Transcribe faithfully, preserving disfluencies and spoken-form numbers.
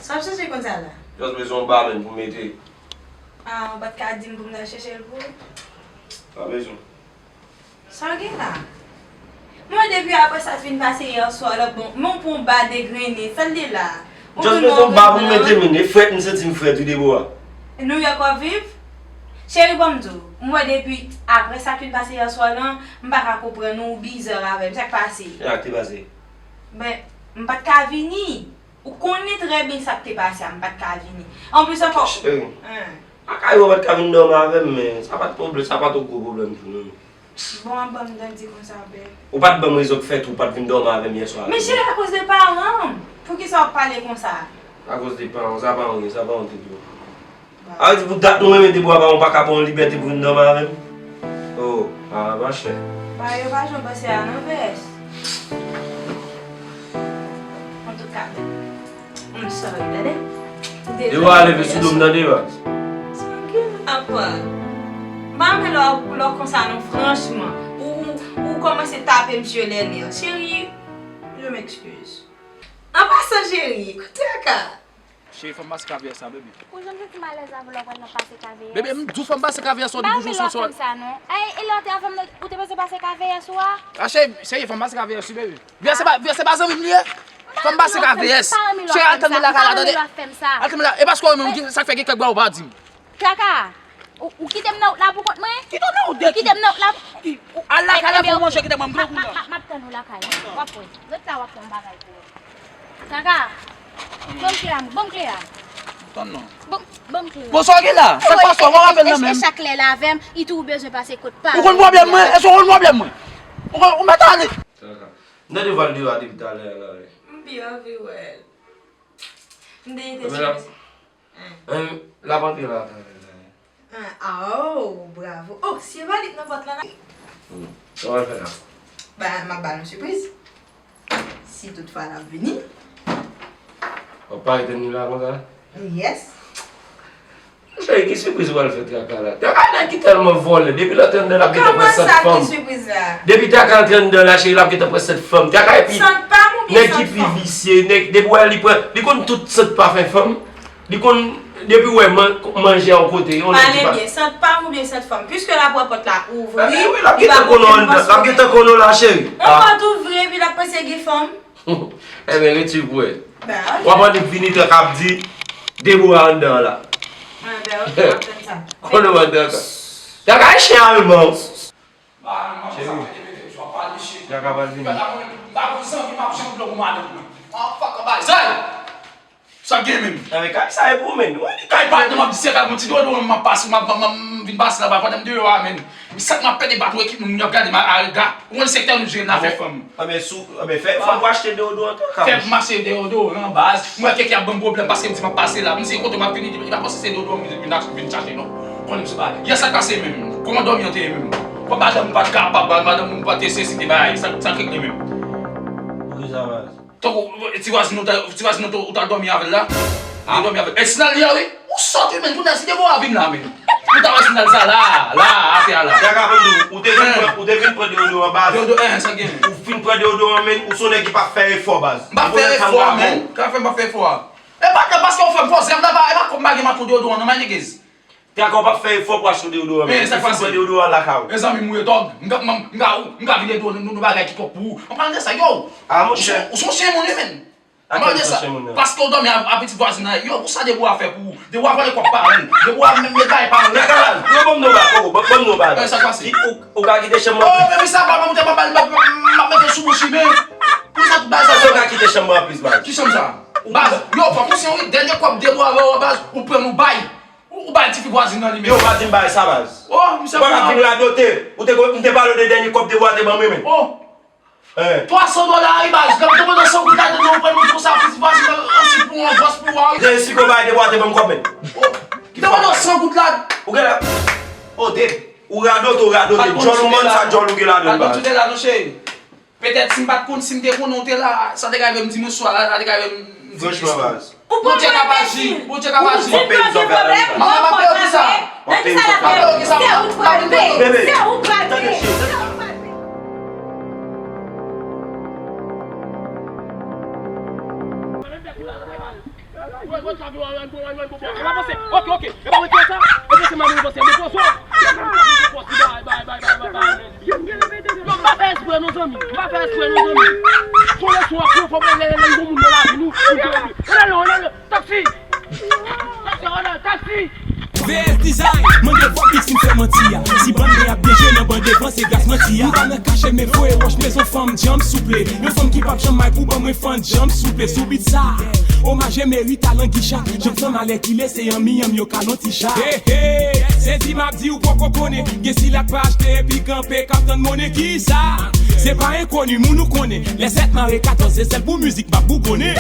Sa w ap chèche konsa la? Just bezwen yon ba menm pou mete. Ah, ou pa t ka di m pou m ta chèche l pou ou? Pa bezwen. Sa w gen la? Mwen depi apre sa fin pase yè swa la, bon, men w pran yon ba degrennen, sa l ye la? Just bezwen yon ba pou mete, men e frèt, m santi m frèt wi, Debora. Nouyòk w ap viv? Cheri, ban m di w, m wè depi apre sa k fin pase yè swa lan, m pa ka konprann ou, ou bizar avè m, sa k pase? Sa k te pase? Ben, m pa t ka vini. Ou konnen trè byen sa k te pase a, m pa t ka vini. Anplis ankò. Cheri. Hein. Lakay ou pa t ka vin dòmi avè m, men sa pa t pwoblè-, sa pa t yon gwo pwoblèm pou nou. Bon, w ap ban m dandi konsa, bèb. Ou pa t ban m rezon k fè tou ou pa t vin dòmi avè m yè swa. Men cheri, akoz de paran m. Poukisa w ap pale konsa? Akoz de paran w, sa pa anyen, sa pa yon tèt yo. A vle di pou dat nou renmen Debora pa, ou pa ka pran yon libète pou vin dòmi avè m? Oh, ah, machè. Ba yo pa janm panse a nan vès. Antouka, I'm sorry, tande? Debora leve sou do m tande, baz. Sa gen apa? M pa renmen lè w, lè w konsa non, franchman. Ou, ou, ou kòmanse tape m sur les nerfs. Cheri, je m'excuse. An pasan, cheri, kote a ka? Cheri, fè m pase kaveyès la, bebe. Ou janm santi m alèz avè w lè w pral nan pase kaveyès? Bebe, m di w fè m pase kaveyès la, depi jou sou sòl. M pa renmen lè w ap fè m sa, non. Ey, e lè w te avè m nan, ou te panse pase kaveyès ou a? A, cheri, cheri, fè m pase kaveyès wi, bebe. Vèsè pa, vèse pa zanmi m li ye. Fè m pase kaveyès. Cheri, al tann nou lakay la, tande. Al tann nou la. E paske w menm, sa k fè gen kèk bagay ou pa di m. Kaka, ou, ou kite m nan wout la pou kont mwen? Kite w nan wout de ki? Ou kite m nan wout la pou... Al lakay la pou w manje, kite mwen, m grangou la. M ap tann ou lakay la. W ap wè. Ret la, w ap fè yon bagay pou ou. Kaka, ban m kle a, ban m kle a. Tann non. Ban, ban m kle a. Bon, sa w gen la? Sa k pase? W ap apèl nan men m. E chak lè l avè m, li tou bezwen pase kot pa. Ou konn pwoblèm mwen? Èske w konn pwoblèm mwen? Ou konn, ou mèt ale. Kaka. M tande vwa l deyò a depi talè a la, wi. M byen anvi wè l. M te rete sou... Hein, l ap antre la talè la. Ah, oh, bravo. Oh, si yo pa lit nan pòt la, la. Hmm. Sa w al fè la? Ba, m ap ba l yon sipriz. Si toutfwa l ap vini. W ap pare tann li la konsa? Yes. Cheri, ki sipriz ou pral fè Traka la? Traka nèg ki tèlman vòlè. Depi l antre anndan, l ap gentan pran sant fanm. Kòman sa, ki sipriz la? Depi Traka antre anndan la, cheri, l ap gentan pran sant fanm. Traka epi nèg ki pi visye, nèg, depi w wè li pran, li konn tout sant pafen fanm. Li konn, depi w wè man-, manje a yon kote, yon nèg ki pa... Pale byen, sant pa m oubyen sant fanm? Piske l ap wè pòt la ouvri, li pa konn fè m panse. L ap gentan konnen w anndan, l ap gentan konnen w la, cheri. Yon pòt ouvri epi l ap panse gen fanm. Enben, rete pou wè. W ap annik vini tan k ap di, Debora anndan an la. Enben, ok, m ap tann sa. Konnen w anndan an. Traka chen alman. Cheri, Traka pral vini. Sa gen menm? Nan men kay sa e pou ou menm. Ou wè li kay pa nan m ap di se kay mwen ti dodo m ap pase, m ap, m ap, m vin pase la ba pandan m deyò a menm. Sa k m ap pèdi bat ou ekip nou, moun y ap gade m a rega. Ou konn sektè nou jere n a fè fanm. Anben sou, anben fè efò pou achte deodoran tou ka. Fè m achte deodoran baz. Mwen keke ap ban m pwoblèm paske m di m ap pase la. M se kote m ap vini, li pa panse se deodoran m vin, vin chache non. Konnen m se pa. Yè sa k pase menm? Kòman dòmi an te ye menm? Kòm madanm ou pa t kapab, madanm ou pa t eseye site bagay, sa, sa k regle menm? Poukisa baz? Tankou, ti vwazin nou ta, ti vwazin nou ta, ou t al dòmi avè l la? Ou te dòmi avè l. E sinal li a wi. Ou sòt wi, men, kounye a si te vo a vin la, men. Ou ta wè sinal sa la, la, atè a la. Traka, ban m di w, ou te vin pran, ou te vin pran deodoran baz. Deodo-, eh, sa gen. Ou fin pran deodoran, men, ou se yon nèg ki pa fè efò baz. M pa fè efò, men. Ka fè m pa fè efò a? E pa, e paske ou fè m fò, se m ta pa, e pa kòb m pa gen m ap pran deodoran non, my niggas. Traka, ou pa fè efò pou achte deodoran, men. Ou fin pran deodoran lakay ou. Mezanmi, m ye tòg. M ka, m, m ka, m ka vide do nou, nou bagay ki twòp pou ou. An palan de sa, yo. Ah, monchè. Ou se, ou se yon chen moun wi, men. An palan de sa, paske ou dòmi a, a pitit vwazin nan, yo, pou sa Debora fè pou ou? Debora vòlè kòb paran l. Debora menm met bagay paran l. Traka, yo, ban m non ba, koko, ban, ban m non ba. Sa k pase? Ou, ou ka kite chanm nan? Oh, men sa pa, m ap mete, m ap, m ap mete sou bouch li, men. Pou sa tout bagay sa, ou ka kite chanm nan anplis, baz. Ki chanm sa? Baz, yo, fòk ou se yon dènye kòb Debora ba ou, baz, ou pran nou bay. Ou, ou bay tifi vwazin nan li menm. Yo, ou pa di m bagay sa, baz. Oh, misye. Ou pa ka vin radote. Ou te, m te pale w de dènye kòb Debora te ban mwen, men. Oh. Twa san dola wi, baz. Lè m te mande san goud ladan, ou pran nou konsa, tifi vwazin nan, ansi pou yon vwaz pou ou a wi. Dènye siko bay Debora te ban m kòb, men. Oh. Te mande w san goud la. Ou gen la. Oh, de. Ou radote, ou radote. Djòl ou, man, sa djòl ou gen ladan, baz. Al konn tute la non, cheri. Petèt si m pa t konn, si m te konnen w te la, sa te ka rive m di m swa la, sa te ka rive m di m... Franchman, baz. Bondye k ap aji, Bondye k ap aji. M ap peye m zòfè a la, baz. M ap peye w kisa? M ap peye m zòfè a la. Se ou k pral peye. Bebe, tande, cheri, tande. E pa panse, ok, ok, e pa mwen ki fè sa, e panse mwen mwen panse, mwen panse. Yo, m pa fè espre non zanmi, m pa fè espre non zanmi. Son leson ap pran fò mwen lè lè yon moun nan lavi nou, pou ke nou. Ronaldo, Ronaldo, taksi! Taksi, Ronaldo, taksi! V S Design, mande fò big si m fè manti a. Si bann mwen ap byen jwe nan ban devan, se gras manti a. M pa nan kache, men voye wòch mezon fanm djanm souple. Yon fanm ki p ap janm may pou ban mwen fann djanm souple. Sou bit sa, omaj e merit a langi chat. Janm sanm alèkile, se anmi anmi yo ka lonti chat. Hey, hey, sezi m ap di ou poko konnen. Gen sila k pa achte epi kanpe k ap tann monnen ki sa. Se pa enkoni, moun ou konnen. Lè sèt mare katòz, se sèl pou mizik m ap bougonnen.